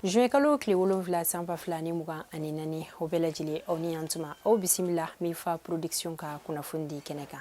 Juin kalo tile 7 san 2024, o bɛɛ lajɛlen, aw ni yan tuma, aw bisimila Mifa Production ka kunnafoni di kɛnɛ kan.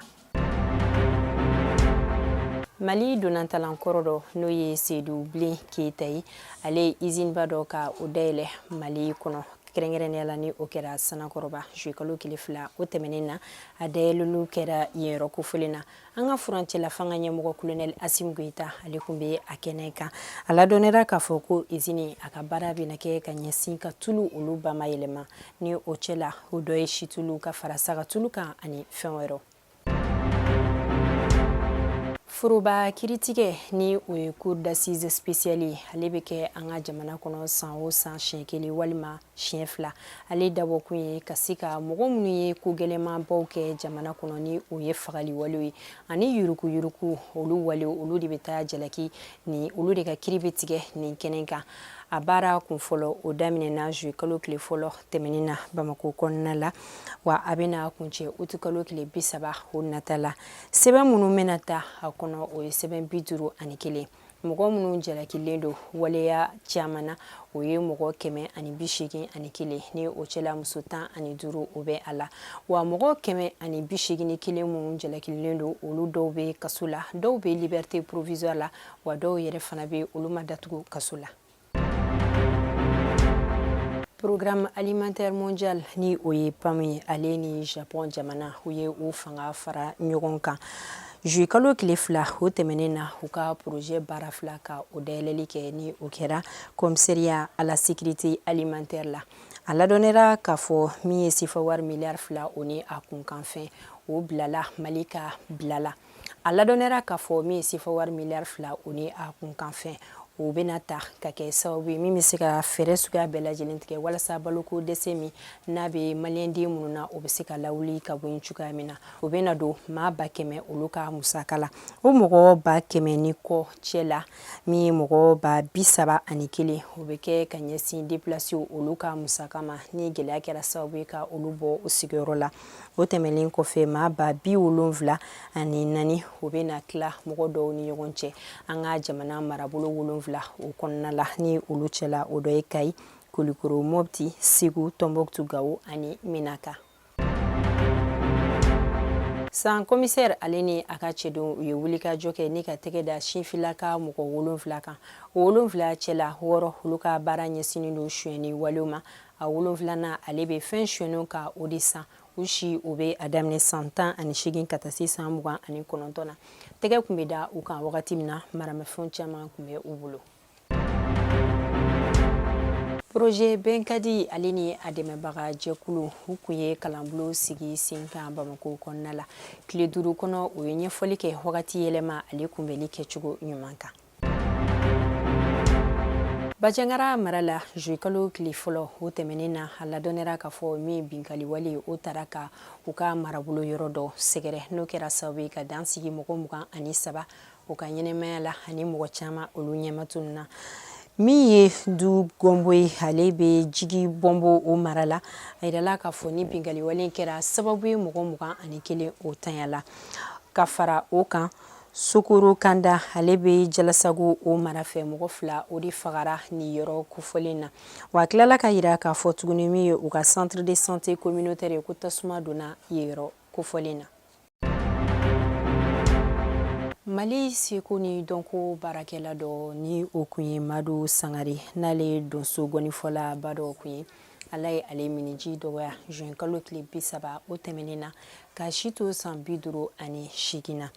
Mali donnantalan kɔrɔ dɔ, n'o ye Seyidu Bilen Keyita ye, ale ye izinba dɔ ka o dayɛlɛ Mali kɔnɔ, kɛrɛnkɛrɛnnenya la ni o kɛra Sanakɔrɔba. Juin kalo tile 2 o tɛmɛnen na, a dayɛlɛliw kɛra yen yɔrɔ kofɔlen na. An ka furancɛla fanga ɲɛmɔgɔ Kolonɛli Asimi Goyita, ale tun bɛ a kɛnɛ kan. A ladɔnniyara k'a fɔ ko izini a ka baara bɛna kɛ ka ɲɛsin ka tulu olu bamayɛlɛma, ni o cɛla o dɔ ye situlu ka fara sagatulu kan ani fɛn wɛrɛw. Foroba kiritigɛ, ni o ye cour d'assises spéciale ye, ale bɛ kɛ an ka jamana kɔnɔ san o san siɲɛ kelen walima siɲɛ fila. Ale dabɔkun ye ka se ka mɔgɔ minnu ye ko gɛlɛnmanbaw kɛ jamana kɔnɔ, ni o ye fagali walew ye ani yuruguyurugu olu walew, olu de bɛ taa jalaki ni olu de ka kiri bɛ tigɛ nin kɛnɛ kan. A baara kun fɔlɔ, o daminɛna juillet kalo tile fɔlɔ tɛmɛnen na Bamakɔ kɔnɔna la, wa a bɛna kuncɛ uti kalo tile 30 o nata la. Sɛbɛn minnu bɛna ta a kɔnɔ, o ye sɛbɛn 51. Mɔgɔ minnu jalakilen don waleya caman na, o ye mɔgɔ 181, ni o cɛla muso 15 o bɛ a la. Wa mɔgɔ 181 minnu jalakilen don, olu dɔw bɛ kaso la, dɔw bɛ liberté provisoire la, wa dɔw yɛrɛ fana bɛ, olu ma datugu kaso la. Programme alimentaire mondial, ni o ye PAM ye, ale ni Japon jamana, u ye u fanga fara ɲɔgɔn kan juillet kalo tile 2 o tɛmɛnen na, u ka projet baara fila ka o dayɛlɛli kɛ, ni o kɛra commissariat à la sécurité alimentaire la. A ladɔnniyara k'a fɔ min ye sefa wari miliyari 2, o ni a kunkanfɛn, o bilala Mali ka bilala. A ladɔnniyara k'a fɔ min ye sefa wari miliyari 2, o ni a kunkanfɛn, o bɛna ta ka kɛ sababu ye min bɛ se ka fɛɛrɛ suguya bɛɛ lajɛlen tigɛ walasa baloko dɛsɛ min n'a bɛ maliyɛnden minnu na, o bɛ se ka lawuli ka bɔ yen cogoya min na. O bɛna don maa 100 000 olu ka musaka la. O mɔgɔ 100 000 ni kɔ cɛ la, min ye mɔgɔ 31 000, o bɛ kɛ ka ɲɛsin déplacés olu ka musaka ma, ni gɛlɛya kɛra sababu ye ka olu bɔ u sigiyɔrɔ la. O tɛmɛnen kɔfɛ, maa 74 000, o bɛ na tila mɔgɔ dɔw ni ɲɔgɔn cɛ an ka jamana marabolo 7 o kɔnɔna la, ni olu cɛla o dɔ ye Kayi, Kulikoro, Mɔpti, Segu, Tɔnbɔkutu, Gawo ani Menaka. San commissaire, ale ni a ka cɛdenw, u ye wulikajɔ kɛ ni ka tɛgɛ da sinfilaka mɔgɔ 7 kan. O 7 cɛla, wɔɔrɔ olu ka baara ɲɛsinnen don sonyɛni walew ma. A wolonfilanan, ale bɛ fɛn sonyɛnenw ka o de san. U si, o bɛ a daminɛ san 18 ka taa se san 29 na. Tɛgɛ tun bɛ da u kan wagati min na, maramafɛnw caman tun bɛ u bolo. Projet Bɛnkadi, ale ni a dɛmɛbaga jɛkulu, u kun ye kalanbulon sigi sen kan Bamakɔ kɔnɔna la tile 5 kɔnɔ. O ye ɲɛfɔli kɛ wagati yɛlɛma ale kunbɛnli kɛcogo ɲuman kan. Bajangara mara la, juillet kalo tile fɔlɔ o tɛmɛnen na, a ladɔnniyara k'a fɔ min binkali wale o taara ka u ka marabolo yɔrɔ dɔ sɛgɛrɛ, n'o kɛra sababu ye ka dan sigi mɔgɔ 23 u ka ɲɛnɛmaya la ani mɔgɔ caman olu ɲɛma tununna. Min ye du gɔnbo ye, ale bɛ jigi bɔnbo o mara la. A yirala k'a fɔ ni binkali wale kɛra sababu ye mɔgɔ 21 o tanyala. Ka fara o kan, Sokoro Kanda, ale bɛ Jalasago o mara fɛ, mɔgɔ fila o de fagara nin yɔrɔ kofɔlen na. Wa a tilala ka yira k'a fɔ tuguni min ye u ka centre de santé communautaire ye, ko tasuma donna yen yɔrɔ kofɔlen na. Mali seko ni dɔnko baarakɛla dɔ, ni o kun ye Madu Sangare, n'ale ye donso gɔnifɔla ba dɔ kun ye, Ala ye ale miniji dɔgɔya juin kalo tile 30 o tɛmɛnen na, ka si to san 58 na.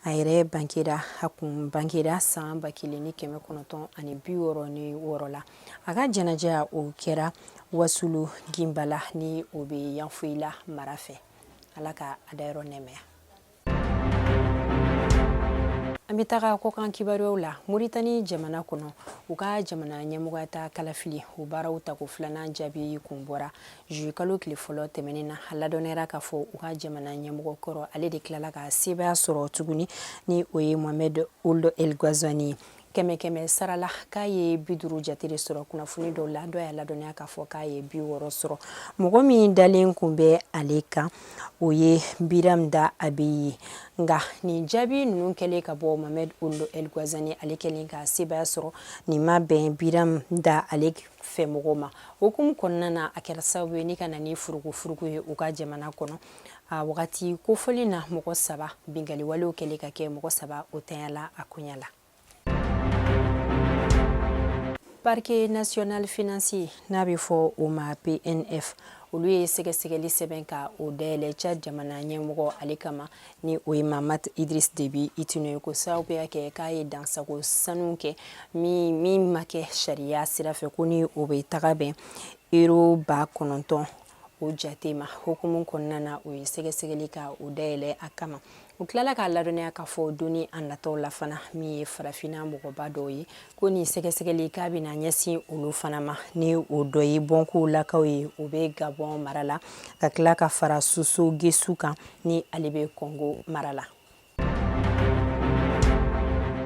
A yɛrɛ bangera, a kun bangera san 1966 la. A ka janaja, o kɛra Wasulu Ginbala, ni o bɛ Yanfoyila mara fɛ. Ala ka a dayɔrɔ nɛmaya. An bɛ taga kɔkan kibaruyaw la. Moritani jamana kɔnɔ, u ka jamana ɲɛmɔgɔya ta kalafili o baaraw tako filanan jaabi kun bɔra juillet kalo tile fɔlɔ tɛmɛnen na. A ladɔnniyara k'a fɔ u ka jamana ɲɛmɔgɔ kɔrɔ, ale de tilala ka sebaaya sɔrɔ tuguni, ni o ye Mohamed Ould El Ghazouani ye. Kɛmɛ kɛmɛ sara la, k'a ye 50 jate de sɔrɔ. Kunnafoni dɔw la, dɔw y'a ladɔnniya k'a fɔ k'a ye 60 sɔrɔ. Mɔgɔ min dalen kun bɛ ale kan, o ye Biram Dah Abeid ye. Nka nin jaabi ninnu kɛlen ka bɔ, Mohamed Ould El Ghazouani ale kɛlen ka sebaaya sɔrɔ, nin ma bɛn Biram Dah ale fɛ mɔgɔw ma. Hukumu kɔnɔna na, a kɛra sababu ye ni ka na ni furukufuruku ye u ka jamana kɔnɔ. A wagati kofɔlen na, mɔgɔ saba, binkanniwalew kɛlen ka kɛ, mɔgɔ saba o tanyala a koɲa la. Parquet national financier, n'a bɛ fɔ o ma PNF, olu ye sɛgɛsɛgɛli sɛbɛn ka o dayɛlɛ Tchad jamana ɲɛmɔgɔ ale kama, ni o ye Mahamat Idriss Déby Itno ye, ko sababuya kɛ k'a ye dansago sanu kɛ min ma kɛ sariya sira fɛ, ko ni o bɛ taga bɛn euro 9000 o jate ma. Hukumu kɔnɔna na, o ye sɛgɛsɛgɛli ka o dayɛlɛ a kama. U tilala k'a ladɔnniya k'a fɔ doni a nataw la fana, min ye farafinna mɔgɔba dɔw ye, ko nin sɛgɛsɛgɛli k'a bɛna ɲɛsin olu fana ma, ni o dɔ ye Bonkolakaw ye, o bɛ Gabon mara la, ka tila ka fara Sassou Nguesso kan, ni ale bɛ Congo mara la.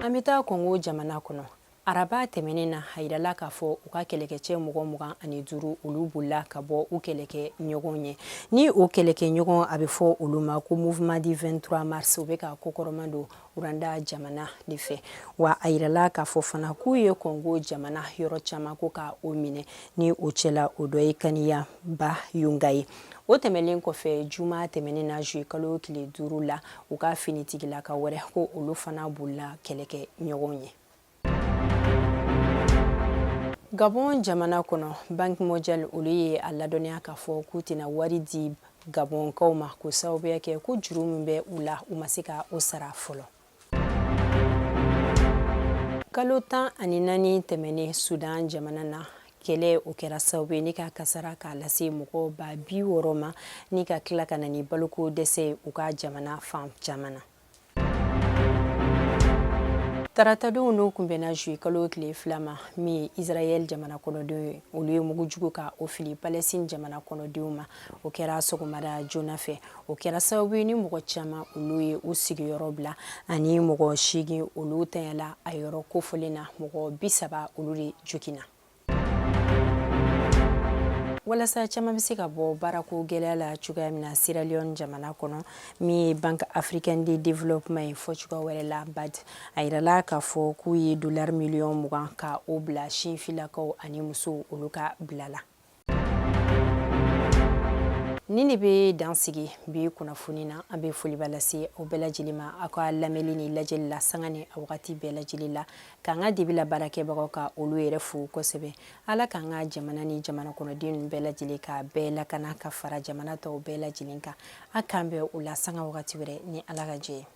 An bɛ taa Congo jamana kɔnɔ. Araba tɛmɛnen na, a yirala k'a fɔ u ka kɛlɛkɛcɛ mɔgɔ 25, olu bolila ka bɔ u kɛlɛkɛ ɲɔgɔn ɲɛ. Ni o kɛlɛkɛ ɲɔgɔn, a bɛ fɔ olu ma ko Mouvement du 23 mars, u bɛ ka kɔkɔrɔma don Rwanda jamana de fɛ. Wa a yirala k'a fɔ fana k'u ye Congo jamana yɔrɔ caman ko ka o minɛ, ni o cɛla o dɔ ye Kanyabayonga ye. O tɛmɛnen kɔfɛ, juma tɛmɛnen na, juillet kalo tile 5 la, u ka finitigilaka wɛrɛ ko olu fana bolila kɛlɛkɛ ɲɔgɔn ɲɛ. Gabon jamana kɔnɔ, Banque mondiale olu ye a ladɔnniya k'a fɔ k'u tɛna wari di Gabonkaw ma, k'o sababuya kɛ ko juru min bɛ u la, u ma se ka o sara fɔlɔ. Kalo 14 tɛmɛnen, Sudan jamana na, kɛlɛ o kɛra sababu ye ni ka kasara k'a lase mɔgɔ 60.000 ma, ni ka tila ka na ni baloko dɛsɛ u ka jamana fan caman na. Taratadon, n'o kun bɛnna juillet kalo tile 2 ma, min ye Israël jamana kɔnɔdenw ye, olu ye mugujugu ka o fili Palestine jamana kɔnɔdenw ma. O kɛra sɔgɔmada joona fɛ. O kɛra sababu ye ni mɔgɔ caman olu ye u sigiyɔrɔ bila, ani mɔgɔ 8 olu tanyala a yɔrɔ kofɔlen na, mɔgɔ 30 olu de joginna. Walasa caman bɛ se ka bɔ baarako gɛlɛya la cogoya min na Sierra Leone jamana kɔnɔ, min ye Banque africaine de développement ye, fɔ cogoya wɛrɛ la BAD, a yirala k'a fɔ k'u ye dolari miliyɔn 20 ka o bila sinfilakaw ani musow olu ka bila la. Ni ne bɛ dan sigi bi kunnafoni na. An bɛ foliba lase aw bɛɛ lajɛlen ma aw ka lamɛnni ni lajɛli la sanga ni a wagati bɛɛ lajɛlen la, k'an ka dibi la baarakɛbagaw ka olu yɛrɛ fo kosɛbɛ. Ala k'an ka jamana ni jamana kɔnɔden bɛɛ lajɛlen ka bɛɛ lakana ka fara jamana tɔw bɛɛ lajɛlen kan. A k'an bɛn o la sanga wagati wɛrɛ, ni Ala ka jɛ ye.